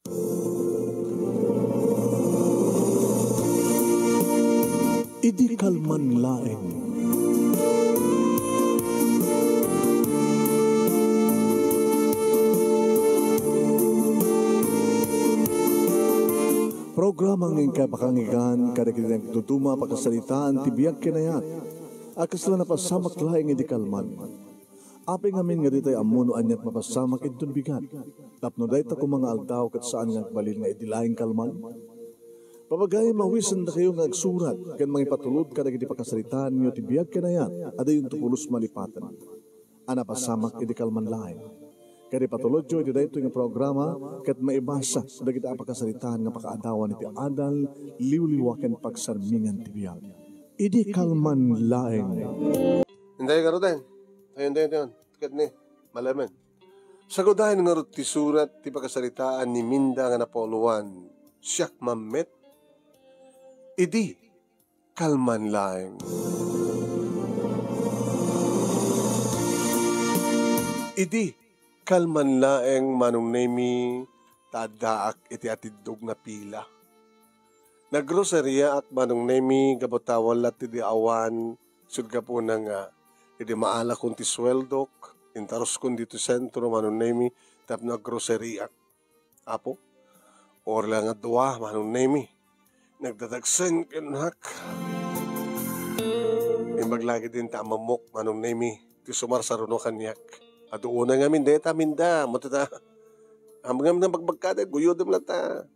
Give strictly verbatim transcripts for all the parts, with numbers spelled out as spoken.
Idi kalman laeng. Programa nga inkay pakangigan kadagiti nagtutuma pakasaritaan ti biag ken ayat a kasla napasamak laeng idi kalman. Apay ngamin nga ditay ammo no aniat mapasamak inton bigat, tapno dayta koma nga aldaw ket saan nga agbalin nga idi laeng kalman? Pabagayam, mawisendakayo nga agsurat ken mangipatulod kadagiti pakasaritaanyo ti biag ken ayat a dayonto pulos malipaten a napasamak idi kalman laeng. Ket ipatulodyo iti daytoy nga programa ket maibasa dagiti a pakasaritaan nga pakaadawan iti adal, liwliwa ken pagsarmingan ti biag. Idi kalman laeng. Inday garuden. Ayun, inday, inday. Ket ni, malamen. Sagudayen ngarud ti surat ti pakasaritaan ni Minda nga napauluan, Siak Mammet, Idi Kalman Laeng. Idi kalman laeng, Manong Nemi, ta addaak iti atiddog nga pila. Naggroseriaak, Manong Nemi, gapu ta awan latta idi awan, sut gapuna nga idi maalakon ti sueldok, intaruskon ditoy sentro, Manong Nemi, tapno aggroseriaak. Apo, uri la nga dua, Manong Nemi. Nagdadagsen kennak. Imbag la ketdin ta amamok, Manong Nemi, ti sumarsaruno kaniak. Adu unay ngamin dayta, Minda, mo ti ta. Ammom nga bagbagkada, guyodem latta.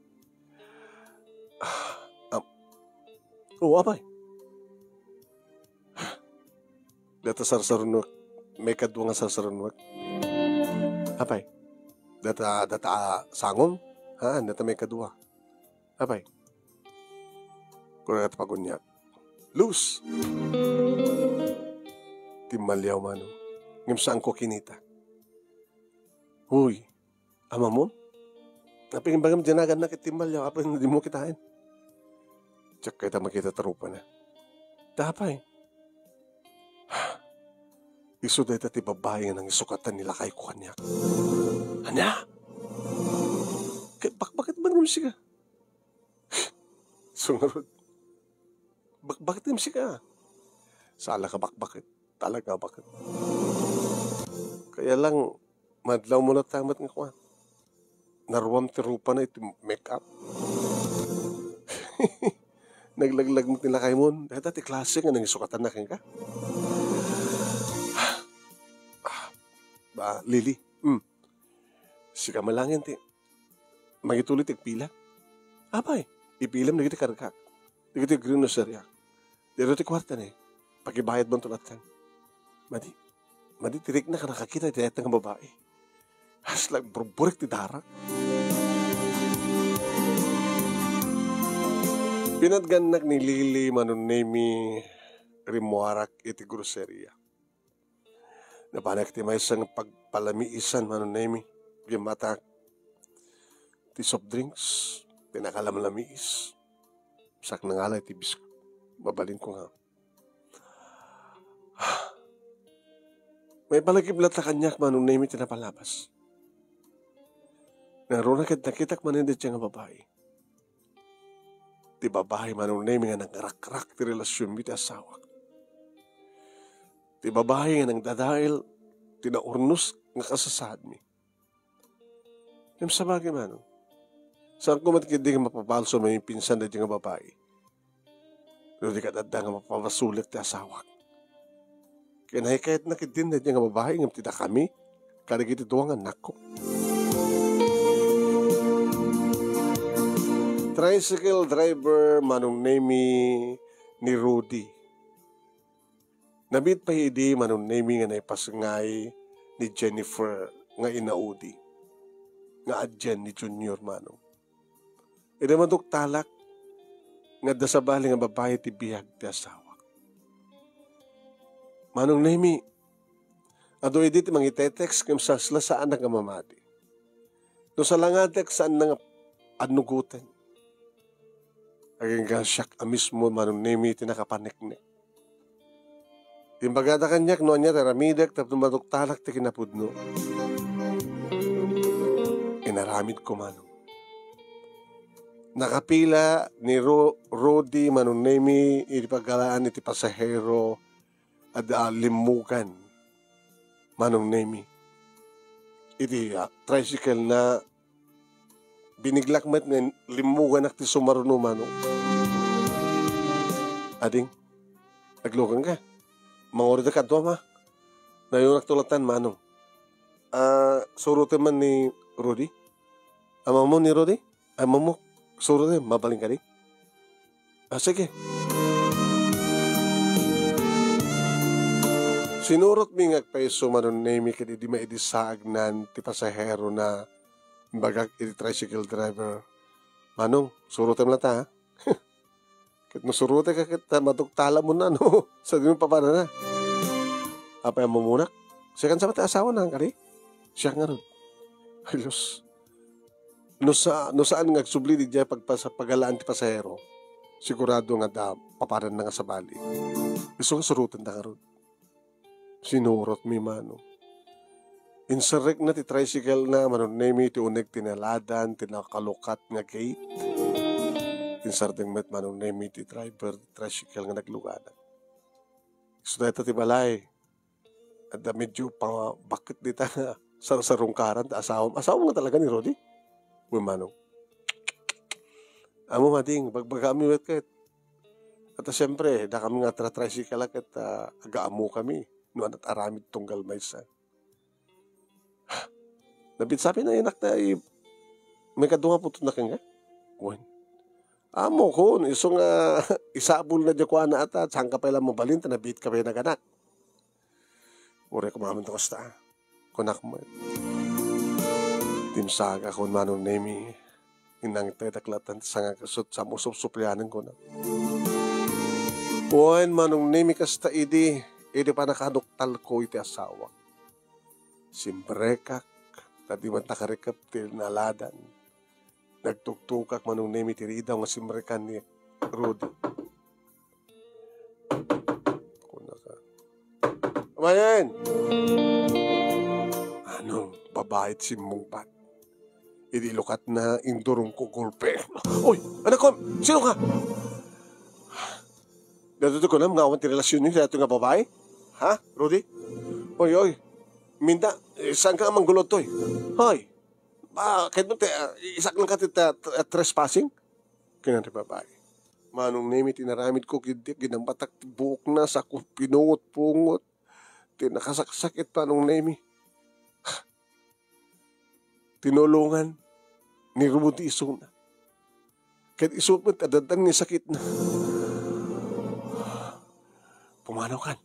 Ah, am-, oh, apay. Data sarsarunuak, maikadua nga sarsarunuak. Apay, data, data, ah, sangom? Ha, data maikadua. Apay. Kuna ket pagunyak. Luz! Timmaliaw, Manong. Ngem saanko kinita. Huy, Amamom? Apay nga imbagam diay nagannak iti timmaliaw, apay nga dimo kitaen? Diak kayat a makita ti rupana. Apay? Isu dayta ti babai nga nangisukatan ni lakayko kaniak. Ania? Ket bakbaket man ngem sika? Sungarud. Bakbaket ngem sika. Saan la ka bakbaket. Talaga, bakit? Kaya lang, madlaw mo latta met nga kuan. Naruam ti rupana iti make-up. Naglaglag met ni lakaymon. Dayta ti klase nga nangisukatanna kenka. Ba, Lily. Hmm. Sika met laeng ti mangituloy ti agpila. Apay, ipilam dagiti kargak. Dagiti grinoseria. Daytoy ti kuarta ni. Pakibayad man to latta. Madi, madi ti riknak a nakakita iti dayta nga babai. Kasla agburburek ti darak. Pinatgannak ni Lily, Manong Nemi, rimmuarak iti groceria. Napanak ti maysa nga pagpalamiisan, Manong Nemi. Gimmatak ti soft drinks, pinakalamlamiis. Sak nangalay ti biskut. Mabalinko nga. Maipalagip latta kaniak, Manong Nemi, ti napalabas. Ngaruna ket nakitak manen dayta nga babai. Ti babai, Manong Nemi, nga nangrakrak ti relasionmi ti asawak. Ti babai nga nangdadael ti naurnos nga kasasaadmi. Ngem sabagay, Manong, saanko met ketdi nga mapapalso a mamipinsan dayta nga babai. No di ket adda nga mapabasulik ti asawak. Kinaykayatna ketdin dayta nga babai ngem ti dakami kadagiti dua nga annakko. Tricycle driver, Manong Nemi, ni Rudy. Namiet pay idi, Manong Nemi, nga naipasngay ni Jennifer nga inaudi, nga adien ni Junior, Manong. Idi maduktalak nga adda sabali nga babai ti biag ti asawak. Manong Nemi, adu idi ti mangitetext ngem sasla saanak nga mamati. No salangatek, saanna nga annugoten. Agingga siak a mismo, Manong Nemi, ti nakapaneknek. Imbagada kaniak no ania ti aramidek tapno maduktalak ti kinapudno. Inaramidko, Manong. Nakapila ni Ro-, Rudy Manong Nemi iti paggalaan iti pasahero a da limmugan Manong Nemi. Iti, ah, tricycle na biniglak met nga limmuganak ti sumaruno, Manong. Ading, aglugan ka. Mangurid ka, adua, ma. Nayunak tulatan, Manong. Ah, suroten man ni Rudy. Amam mo ni Rudy? Amam mo, suroten, mabalin ka di? Ah, sige. Sinurot mi nga agpayso Manong Nemi ket idi maidi saagnan ti pasahero na imbagak iti tricycle driver. Manong, surotem lata, ha? Ket no surotek ka ket, ah, madugtalam mo na, no? Sa di mo papanana. Apay a mumunak? Siak sa ti asawa na, kari? Siak ngarud. Ay, Diyos. No sa-, no saan nga agsubli di jay pagpasa-, pagalaan ti pasahero, sigurado nga da papanan na nga sabali. Isu nga suroten da ngarud. Sinurot mi, Manong. Inserrek na ti tricycle na, Manong Nemi, ti uneg ti naladan, ti nakalukat nga gate. Insardeng met, Manong Nemi, ti driver ti tricycle nga nagluganak. Isu dayta ti balay. Adda medyo pangabakit dita nga sarsarungkaran ta asawam. Asawam nga talaga ni Rudy? Wen, Manong. Ammo, Mading, bagbagami met ket. At, ah, siyempre, dakami nga tra-tricycle ket, ah, agaammo kami. No, anat aramid tunggal maysa. Nabitsapi na inak ta i-, may kadua nga putotna kenka? Wen. Ammo, kun, isu nga isabol na di kuana ata, saan ka pay la mabalin, ta nabiit ka pay naganak. Uray kumamin to kasta. Kunak met. Dimsagakon Manong Nemi. Inangtedak latan ti sangagusot sa musupsuplianen kunak. Wen, Manong Nemi, kasta idi, idi panakaduktalko iti asawa. Simbrekak, ta di man takarikep ti naladan. Nagtuktukak Manong Nemi ti ridaw nga simbrekan ni Rudy. Kunaka. Amayen! Ano, babae ti simmungbat. Idi lukatna, indurongko golpe. Oy, anakko, sino ka? Dito ko na, nga awan ti relasyon niyo, dito nga babae? Ha, Rudy? Oy, oy. Minda, eh, saan ka manggulod to, eh? Hoy, bakit mo te-, ah, isak lang ka ti ta-, ta-, trespassing? Kinana ti babae. Manong Nemi, tinaramid ko, gid-, ginambatak ti buokna, sa ko pinungot-pungot. Ti nakasaksakit, Manong Nemi. Tinulongan ni Rudy isuna. Ket isu met, addan ni sakitna. Pumanaw kan.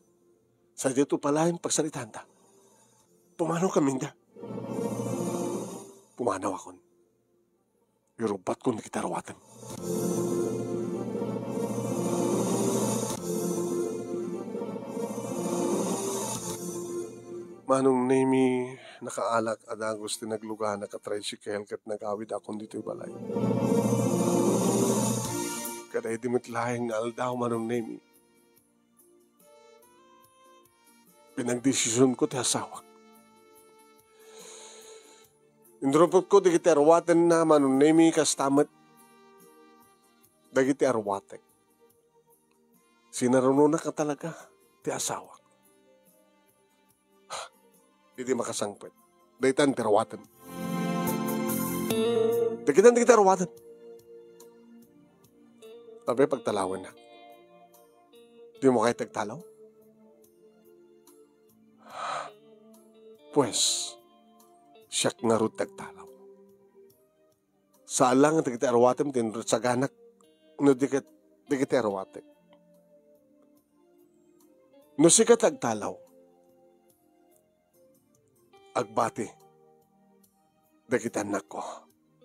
Sa dito palayan pagsaritaanta. Pumanaw kan, Minda. Pumanaw akon. Irubatkon dagiti aruatem. Manong Nemi, nakaalak a dagus ti nagluganak a tricycle ket nagawidakon ditoy balay. Kadaydi met laeng nga aldaw, Manong Nemi, pinagdesisionko ti asawak. Inrupotko dagiti aruatenna, Manong Nemi, kasta met dagiti aruatek. Sinarunonak a talaga ti asawak. Iti makasangpet, daytan ti aruatem. Dagitan dagiti aruatem. Apay pagtalawennak? Dimo kayat ti agtalaw? Pues, siak ngarud ti agtalaw. Saan lang dagiti aruatem ti inrut saganak no di ket dagiti aruatek. No sika ti agtalaw, agbati dagiti annakko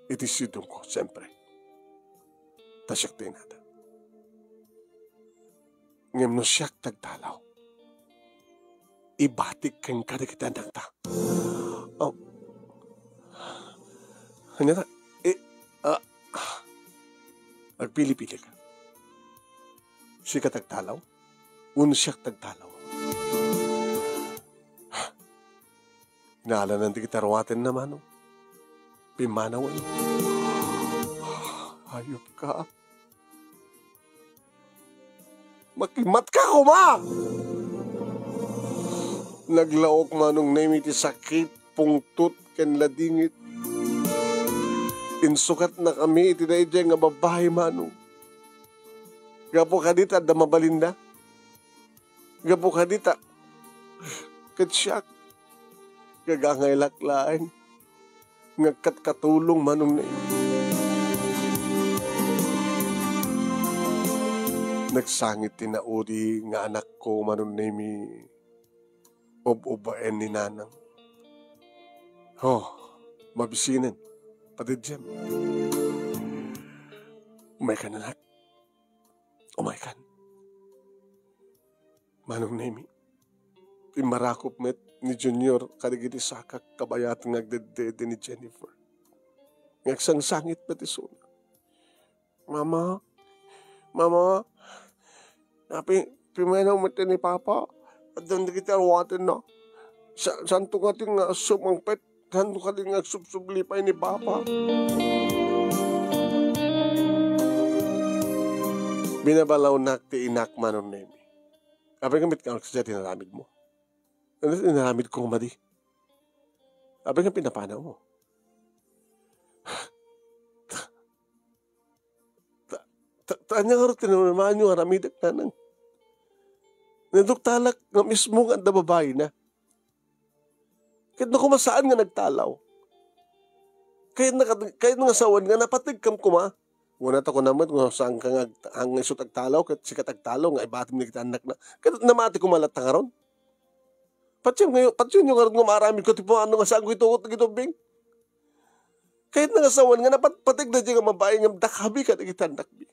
iti sidongko, siempre. Ta siak ti inada. Ngem no siak ti agtalaw, ibatik kenka dagiti annakta. Oh. Ania ta? Eh, ah, agpili-pilika. Sika ti agtalaw? Wenno siak ti agtalaw? Inaalanan ti kitaruatenna, Manong. Pimmanawen. Ayo, ka. Makimatka koma! Naglaok Manong Nemi ti sakit, pungtot, ken ladingit. Insukatnakami iti daydiay nga babai, Manong. Gapu kadita, adda mabalinda. Gapu kadita, ket siak, gagangaylak laeng nga agkatkatulong, Manong Nemi. Nagsangit ti naudi nga anakko, Manong Nemi. Ub-ubbaen ni Nanang. Oh, mabisinen. Padiddiem. Umaykan, anak. Umaykan. Manong Nemi, immarakop met ni Junior kadagiti sakak kabayat nga agdeddede ni Jennifer. Nga agsangsangit met isuna. "Mama, Mama, napi-, pimenaw met ni Papa. Addan dagiti awatenna. Sa-, santo nga ti nga sumangpet. Santo nga ti nga agsubsubli pay ni Papa." Binabalawnak ti inak, Manong Nemi. Apay nga met nga sadiay ti inaramidmo? Ano ti inaramidko nga madi? Apay nga pinapanawmo? Ta, ta, ta, ania ngarud ti namanyo nga aramidek, Nanang? Naduktalak nga mismo nga adda babaina. Ket no koma saan nga nagtalaw, kayatna kat-, kayatna nga sawen nga napategkam koma. Kunana ta, kunam met, no saanka nga ag-, nga isut' agtalaw, ket sika ti agtalaw, nga ibatim dagiti annakna. Ket namati koma latta ngarud. Patiem ngayo, patienyo ngarud nga maaramidko ti pumano nga saanko itugot dagiti ubbing. Kayatna nga sawen nga napatpateg daydiay nga babai ngem dakabi kadagiti annakmi.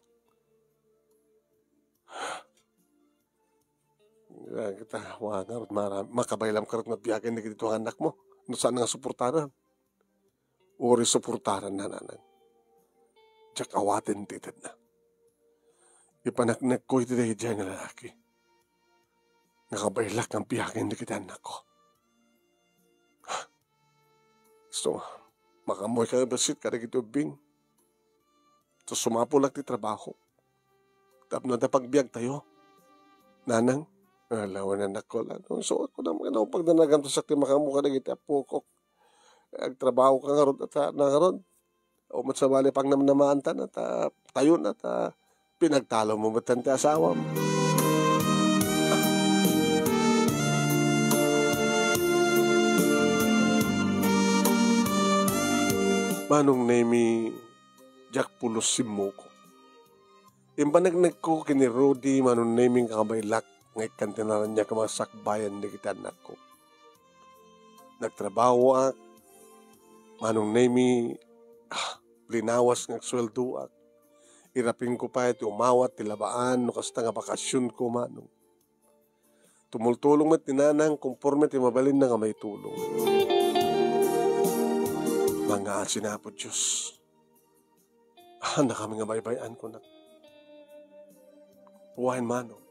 Kita, wa ngarud, mara-, makabaylam ngarud nga biagen dagiti dua nga annakmo. No saan nga suportaran. Uray suportaran, Nanang. Diak awaten ti itedna. Ipaneknekko iti daydiay nga lalaki. Nga kabaylak nga biagen dagiti annakko. So, makaammoy ka bassit kadagiti ubbing. So, sumapulak ti trabaho. Tapno adda pagbiagtayo. Nanang, ala wen, annakko la. So, ako na, ano, pagdanagan to sa ti makaammo kadagiti appokok. Agtrabaho ka ngarud, at, ah, na ngarud. O, mat sabali, pangnamnamaantan, at, ah, tayon, at, ah, pinagtalo mo met ti asawam. Manong Nemi, diak pulos simmuko. Impaneknekko ken ni Rudy, Manong Nemi, nga kabaylak nga ikkan ti naraniak nga masakbayan dagiti annakko. Nagtrabahoak, Manong Nemi, ah, linawas nga agsueldoak. Irapingko pay ti umawat ti labaan no kasta nga bakasionko, Manong. Tumultulong met ni Nanang konforme ti mabalinna nga maitulong. Mangngaasin, Apo Dios. Annakami nga baybay-an, kunak. Wen, Manong.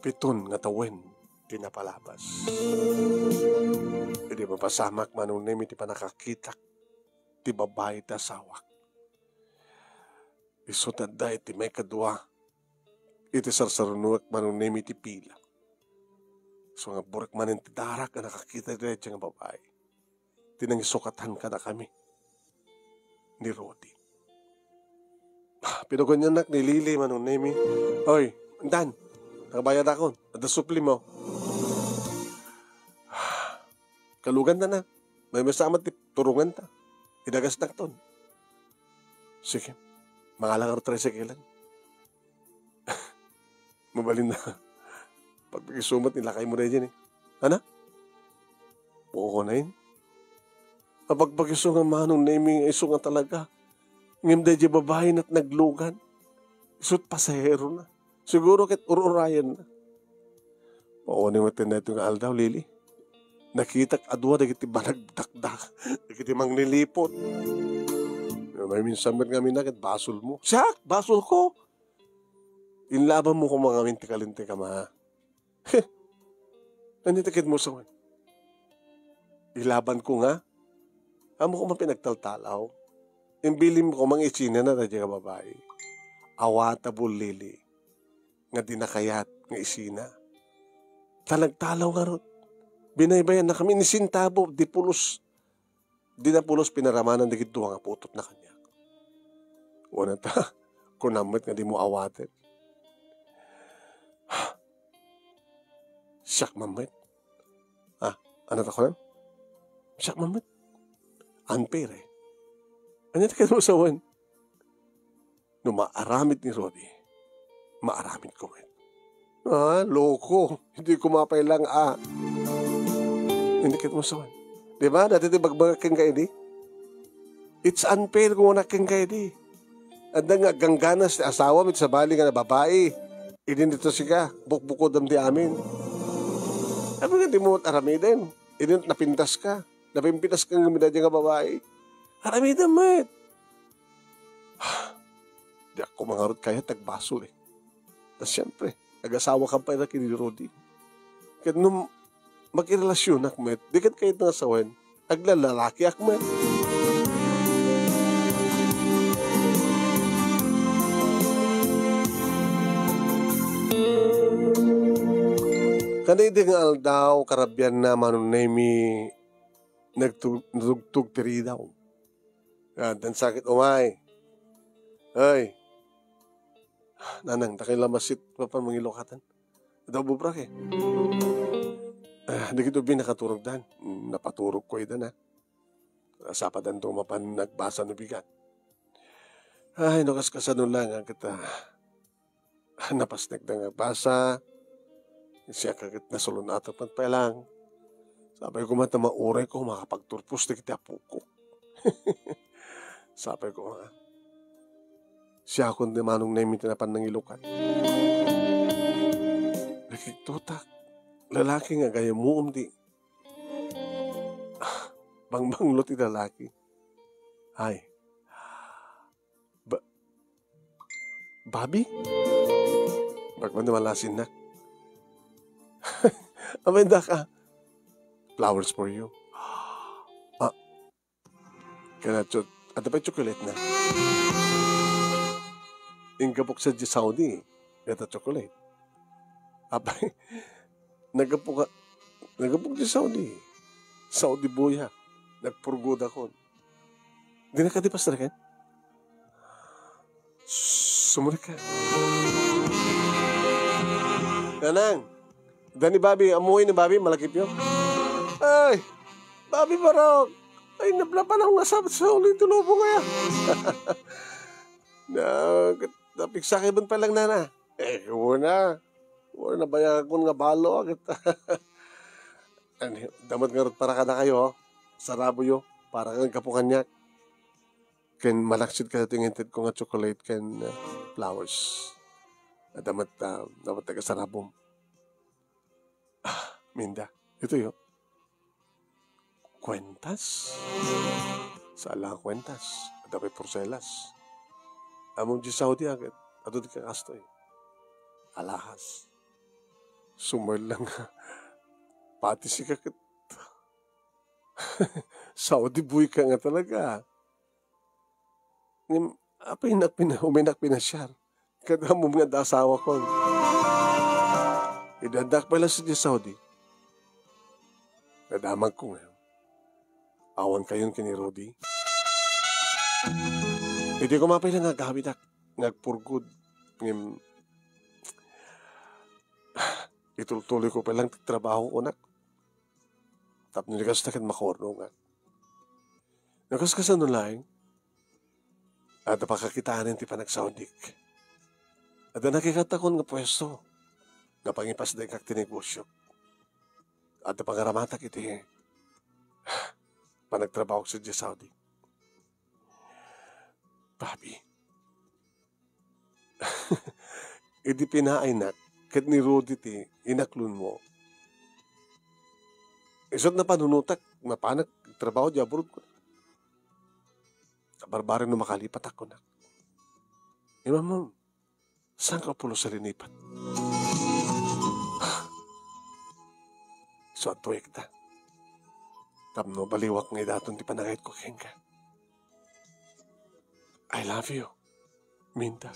Piton nga tawen ti napalabas. Idi mapasamak, Manong Nemi, ti pannakakitak ti babai ti asawak. Isu ti adda iti maikadua iti sarsarunoek, Manong Nemi, iti pila. So nga burek manen ti darak a nakakita daydiay nga babai ti nangisukatan kadakami ni Rudy. Ah, pinugoniannak ni Lily, Manong Nemi. Oy, Dan, nakabayadakon. Adda supli mo. Kaluganta na. May masama ti turunganta. Idagasnakton. Sige. Mangala ka tricycle-an. Mabalin na. Pagpakisumat, nilakay mo na yan eh. Ana? Oo na yun. Apagpakiso nga Manong Nemi nga isu nga talaga. Ngem daydiay babai na ti naglugan. Isut' pasahero na. Siguro ket ur-urayen na. Pauni met daytoy nga aldaw, Lily. Nakitak a dua dagiti managdakdak, dagiti mangliliput. May minsan met ngamin na ket basol mo. Siak, basol ko. Inlaban mo koma ngamin ti kalintegam, ha? Ania ti ket mo sawen? Ilaban ko nga? Ammo koma pinagtaltalaw. Imbilinko, mangisinana daydiay nga babai. Awan ta bullili nga dina kayat nga isina. Ta nagtalaw ngarud. Binaybayanna kami, ni sentabo, di pulos, di na pulos pinaramanan dagiti dua nga putotna kaniak. Wen ta, kunam met nga dimo awaten. Siak man met. Ah, ania ta kunak? Siak man met. Unfair, eh. Ania ti kayatmo sawen? No maaramid ni Rudy, maaramidko met. Ah, loko. Diko mapailang, ah. Ania ti kayatmo sawen? Di ba? Dayta ti ibagbagak kenka idi. It's unfair, kunak kenka idi. Adda nga agangganas ti asawam iti sabali nga babai. Idi ditoy sika, bukbukodam ti amin. Apay nga dimo aramiden? Idi napintaska. Napimpitaska nga midadya nga babai. Aramidem met. Diak koma ngarud kayat agbasol, eh. Ta siempre, agasawakam pay la ken ni Rudy. Ket no makirelasionak met, di ket kayatna nga sawen, aglalalakiak met. Ken idi nga aldaw, karabianna Manong Nemy, nagtu-, natugtog ti ridaw. Ah, addan sakit umay. Ay. Nanang, dakay la massit, mapan mangilukaten. Adda ubra, eh. Ah, dagiti ubing nakaturogdan. Napaturogko ida na. Sapadanto mapan nagbasa no bigat. Ay, no kaskasano la nga ket, ah, napasnekda nga agbasa. Siak ket nasulun-atak met pay lang. Sapay koma ta maurayko makapagturpos dagiti apok. Sapay koma. Siakon ti Manong Nemy ti napan nangilukat. Nakiktotak. Lalaki nga agayam-om ti bangbanglo ti lalaki. Ay. Ba-, Bobby? Bag-o man ti malasinnak. Amay daka. Flowers for you. Ah, kana cho-, adda pay chocolate na. Inggapok sadiay Saudi, dayta chocolate. Apay, naggapu ka, naggapu ka sadiay Saudi. Saudi boyak. Nagpurgod ako. Di na kadi pastreken? Sumurek ka. Nanang, dani Bobby, ammoyo ni Bobby, malagipyo. Ay, Bobby Barok. Ay, naplapan ako nga sa, sa uling tulubo kaya. Na, napiksakay man palang nana. Eh, una. Una, bayakon nga balo, agit. Ani, damat ngarud para kadakayo, saraboyo, para kan kapu kaniak. Ken malaksid kadato nga intedko nga chocolate ken, uh, flowers. Damat, uh, damat taga sarabom. Ah, Minda, ito yo. Kuentas? Saan lang ang kuentas? Adda pay porselas. Ammom diay Saudi, agit. Adu di kakastoy. Alahas. Sumay lang nga. Pati sika ket Saudi boy ka nga talaga. Ngem, apay nak pina-, umaynak pinasiar. Ket ammom nga adda asawakon. Idi addak pay la sadiay Saudi, nadamagko nga awan kayon ken ni Rudy. Idi koma pay la nga agawidak nga agpurgod, ngem itultuloyko pay lang ti trabaho kunak. Tapno di kasta ket makurno nga. No kaskasano laeng, adda pakakitaanen ti panagsaodik. Adda nakikatakon nga puesto nga pangipasdengak ti negosio. Adda pangaramatak iti panagtrabahok sadiay Saudi. Papi, idi pinaaynak ket ni Rudy ti inaklonmo, isu't napanunotak, napanak trabaho di abroad ko. Kabarbareng no makalipatak kunak. Imam, saan ka pulos a linipat? So, atuekta. Tapno baliwak nga idaton ti panagayat ko kenka. I love you, Minda.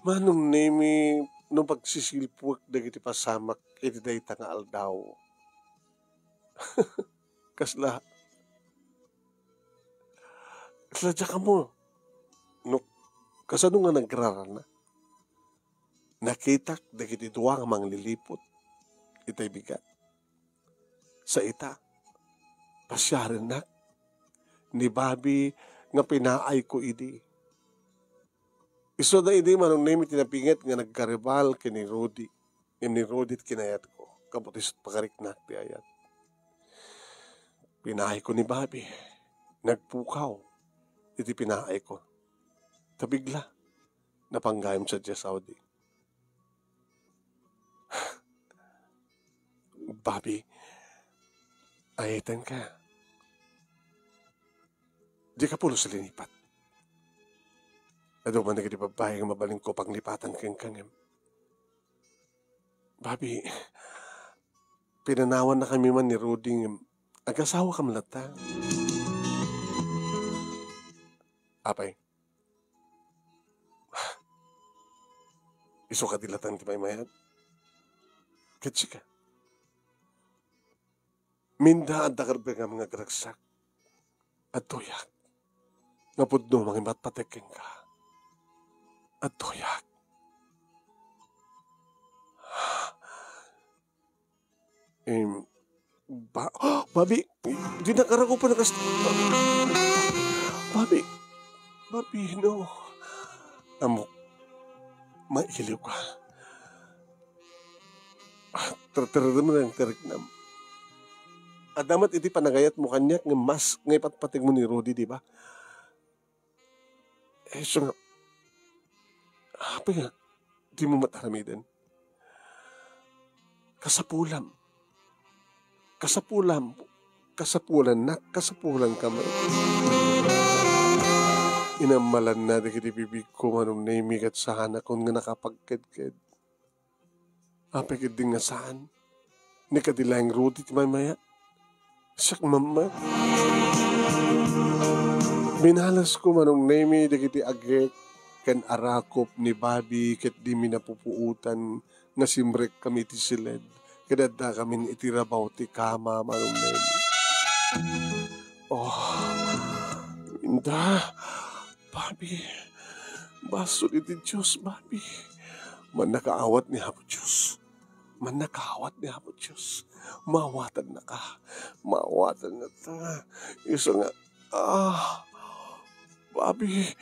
Manong Nemi, no pagsisilpuek dagiti pasamak iti dayta nga aldaw. Kasla, kasla diak ammo no kasano nga nagrarana. Nakitak dagiti dua nga mangliliput itay bigat. Sa ita, pasiarennak ni Bobby nga pinaayko idi. Isuda idi Manong Nemi ti napinget nga nagkaribal ken ni Rudy. Ngem ni Rudy ti kinayatko, kabutis pakariknak ti ayat. Pinaayko ni Bobby. Nagpukaw iti pinaayko. Tabigla, napanggayam sadiay Saudi. Bobby, ayatenka. Dika pulos linipat. Adu man dagiti babbai nga mabalinko panglipatan kenka ngem. Bobby, pinanawannakami man ni Rudy ngem agasawakam latta. Apay, isu kadi latta ti maymayat? Ket sika? Minda, adda karbengam nga agragsak. Adtoyak nga pudno mangimatpateg kenka. Adtoyak. Em, ba-, Bobby, di nakarago pa nakas-, Bobby, Bobby, no. Ammok, mailiw ka. Ah, terterem nga tariknam. Adda met iti panagayatmo kaniak nga mas nga ipatpategmo ni Rudy, di ba? Eh, so nga, apay nga, di mo met aramiden? Kasapulam. Kasapulam. Kasapulannak, kasapulanka met. Inammalanna dagiti bibigko, Manong Nemi, ket saanakon nga nakapagkedked. Apay ketdi nga saan? Ni kadi laeng Rudy ti maymaya? Siak mamma. Binalasko, Manong Nemi, dagiti agek ken arakop ni Bobby ket dimi napupuotan nga simrekkami iti siled ket addakamin iti rabaw ti kama, Manong Nemi. Oh, Minda, Bobby, basol iti Dios, Bobby. Mannakaawat ni Apo Dios. Mannakaawat ni Apo Dios. Maawatannaka. Maawatannaka. Isu nga, ah, Bobby.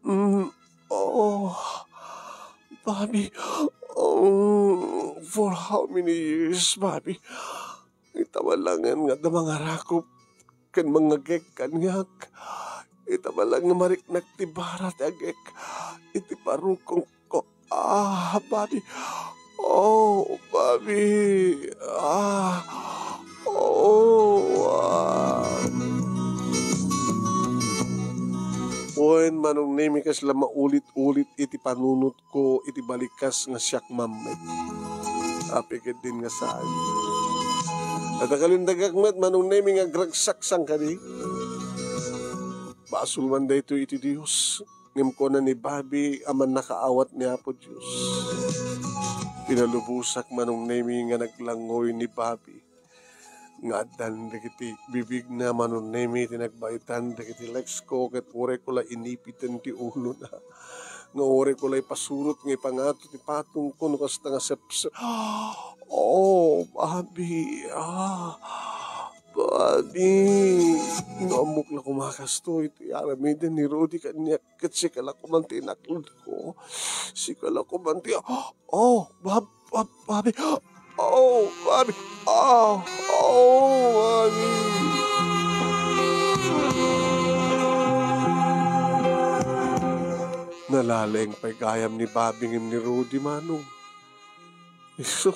Mm, oh, Bobby. Oh, for how many years, Bobby? Ita balangen nga adda mangarakop ken mangngagek kaniak. Ita balang nga mariknak ti bara ti agek iti parukongko. Ah, Bobby. Oh, Bobby. Ah. Oh, ah. Wen, Manong Nemi, kasla maulit-ulit iti panunotko iti balikas nga siak mammet. Apay ketdin nga saan? Adda kalintagak met, Manong Nemi, nga agragsak saan kadi? Basol man daytoy iti Dios, ngem kuna ni Bobby a mannakaawat ni Apo Dios. Pinalubosak, Manong Nemi, nga naglangoy ni Bobby. Nga addan dagiti bibigna, Manong Nemi, ti nagbaetan dagiti likes ko, ket uray ko la inipiten ti ulona. Nga uray ko la ipasurot nga ipangato ti patongko no kasta nga sepsep. Oh, Bobby, ah, Bobby. No ammok la koma kastoy ti aramiden ni Rudy kaniak, ket sika la koman ti inakludko. Sika la koman ti, oh, Bob-, Bob-, Bobby. Oh, Bobby. Oh, oh, Bobby. Nalalaing pay gayam ni Bobby ngem ni Rudy, Manong. Isu,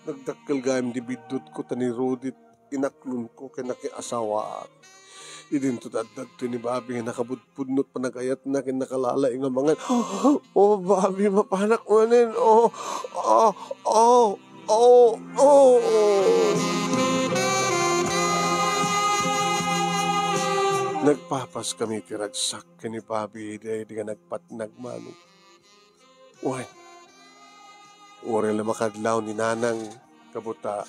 nagdakkel gayam ti biddutko ta ni Rudy inaklonko ken nakiasawaak. Idinto adda daytoy ni Bobby nga nakabudpudno ti panagayatna ken nakalalaing a mangan. Oh, Bobby, mapanak manen. Oh, oh, oh, oh, oh. Nagpapas kami ti ragsak ken ni Bobby daydi nga nagpatnag, Manong. Wen, uray la makadlaw ni Nanang, kabuta,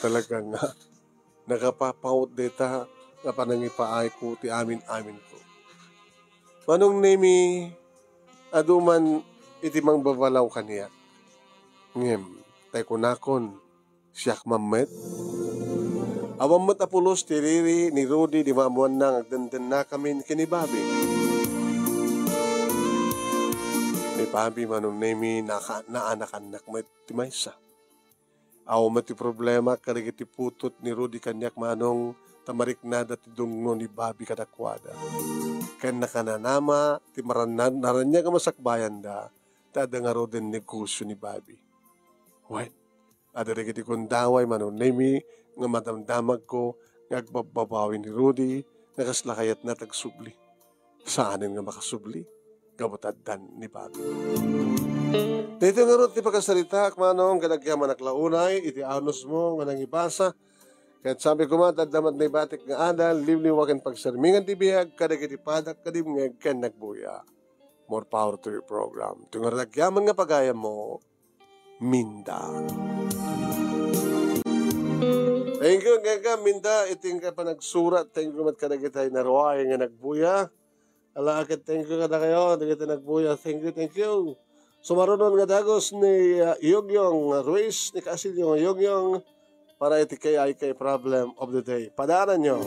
talaga nga nakapapaut dayta nga panangipaayko ti amin-aminko. Manong Nemi, adu man iti mangbabalaw kaniak. Ngem, tay kunakon, siak man met. Awan met a pulos ti riri ni Rudy idi maammoanna nga agdendennakamin ken ni Bobby. Ni Bobby, Manong Nemi, naka-, naanakannak met ti maysa. Awan met ti problema kadagiti putot ni Rudy kaniak, Manong, ta mariknada ti dungno ni Bobby kadakuada. Ken nakananama ti marannad-, naraniag a masakbayanda ta adda ngaruden negosio ni Bobby. Wen, adda dagiti gundaway, Manong Nemi, nga madamdamagko nga agbabbabawi ni Rudy, nga kasla kayatna ti agsubli. Saanen nga makasubli, gapu ta addan ni Bobby. Daytoy ngarud ti pakasaritaak, Manong, ket agyamanak la unay iti anusmo nga nangibasa. Ket sabi koma, ta adda met naibatik nga adal, liwliwa ken pagsarmingan ti biag kadagiti padak kadimngeg ken nagbuya. More power to your program. Iti ngarud agyaman nga pagayammo, Minda. Thank you, Gaga, Minda, iti nga panagsurat. Thank you met kadagiti naruay nga nagbuya. Ala, ket thank you kadakayo, dagiti nagbuya. Thank you, thank you. Sumarunon nga dagus ni, ah, Yogyong Ruiz, ni Kasilyo Yogyong, para iti K I K problem of the day. Padaananyo.